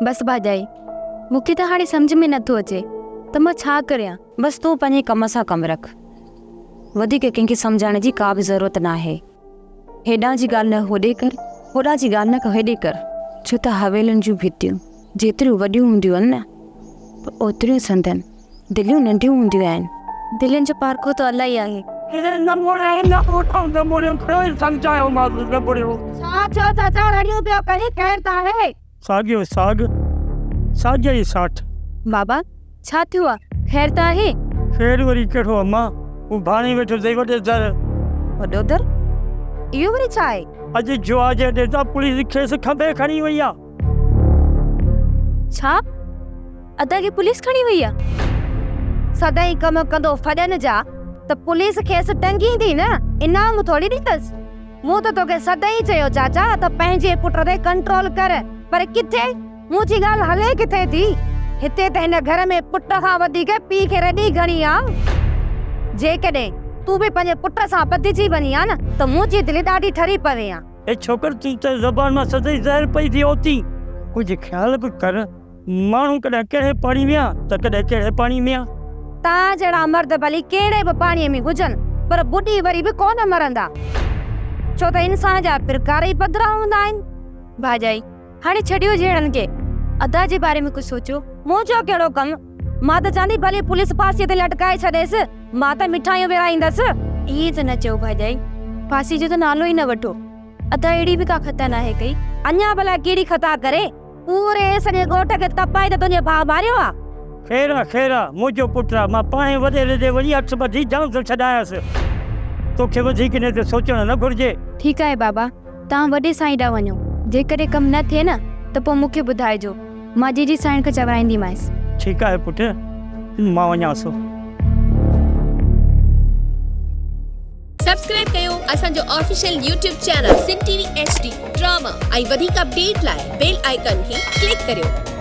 بس ڀاڄائي، مون کي ته هاڻي سمجهه ۾ نٿو اچي ته مان ڇا ڪريان. بس تون پنهنجي ڪم سان ڪم رک. وڌيڪ ڪنهن کي سمجهائڻ جي ڪا به ضرورت ناهي. هيڏانهن جي ڳالهه نه هوڏي ڪر، هوڏانهن جي ڳالهه نه هيڏي ڪر. ڇو ته حويلين جون ڀتيون جيتريون وڏيون هونديون آهن نه ته اوتريون سندن دليون ننڍيون هونديون آهن. دلين جو پارکو ته الله ئي آهي. ڇا ٿيو چاچا رڙيون پيو ڪرين خير ته آهي. ساڳيو ساڳ، ساڳيا ئي ساٺ. بابا ڇا ٿيو آ، خير ته آهي؟ خير وري ڪهڙو اما، هو ڀاڻي ويٺو اٿئي وڏي در. وڏو در؟ اهو وري ڇا آهي؟ اڄ جوا جي اڏي تان پوليس کيس کنڀي کڻي وئي آ. ڇا؟ ادا کي پوليس کڻي وئي آ؟ سدائين ڪم ڪندو ڦڏن جا ته پوليس کيس ٽنگيندي نه، انعام ٿوري ڏيندس. مون ته توکي سدائين چيو چاچا ته پنهنجي پٽ تي ڪنٽرول ڪر پر ڪٿي؟ منهنجي ڳالهه هلي ڪٿي ٿي؟ هتي ته هن گهر ۾ پٽ کان وڌيڪ پيء کي رڏي گهڻي آ. جيڪڏهن تون به پنهنجي پٽ سان ٻڌجي وڃين ها نه ته منهنجي دل ڏاڍي ٺري پوي ها. اي ڇوڪر تون ته زبان مان سدائين زهر پئي ٿي اوتين. ڪجهه خيال به ڪر، ماڻهو ڪڏهن ڪهڙي پاڻي ۾ آ ته ڪڏهن ڪهڙي پاڻي ۾ آ. توهان جهڙا مرد ڀلي ڪهڙي به پاڻيء ۾ هجن پر ٻڏي وري به ڪونه مرندا. ڇو ته انسان جا پرڪار ئي پڌرا هوندا آهن. ڀاڄائي، هاڻي ڇڏيو جهيڙن کي، ادا جي باري ۾ ڪجهه سوچيو. منهنجو ڪهڙو ڪم، مان ته چوان ٿي ڀلي پوليس ڦاسيء تي لٽڪائي ڇڏيس، مان ته مٺايون ورهائيندس. ائين ته نه چئو ڀاڄائي، ڦاسي جو ته نالو ئي نه وٺو، ادا اهڙي به ڪا خطا ناهي ڪئي. اڃا ڀلا ڪهڙي خطا ڪري، پوري سڄي ڳوٺ کي تپائي ته تنهنجي ڀاء ماريو آ. خير آ خير آ، منهنجو پٽ آ، مان پاڻهي وڏيري ڏي وڃي اٺ ٻڌي جان ٿو ڇڏايانس. توکي وڌيڪ انهي تي سوچڻ نه گهرجي. ٺيڪ آهي بابا، توهان وڏي سائين ڏانهن وڃو، جيڪڏهن ڪم نه ٿئي نه ته پوء مون کي ٻڌائجو، مان جيجي سائڻ کان چورائينديمانس. ٺيڪ آهي پٽ، مان وڃان ٿو. سبسڪرائب ڪيو اسان جو official YouTube channel Sindh T V H D drama ۽ وڌيڪ اپڊيٽ لاء بيل آئيڪان کي ڪلڪ ڪريو.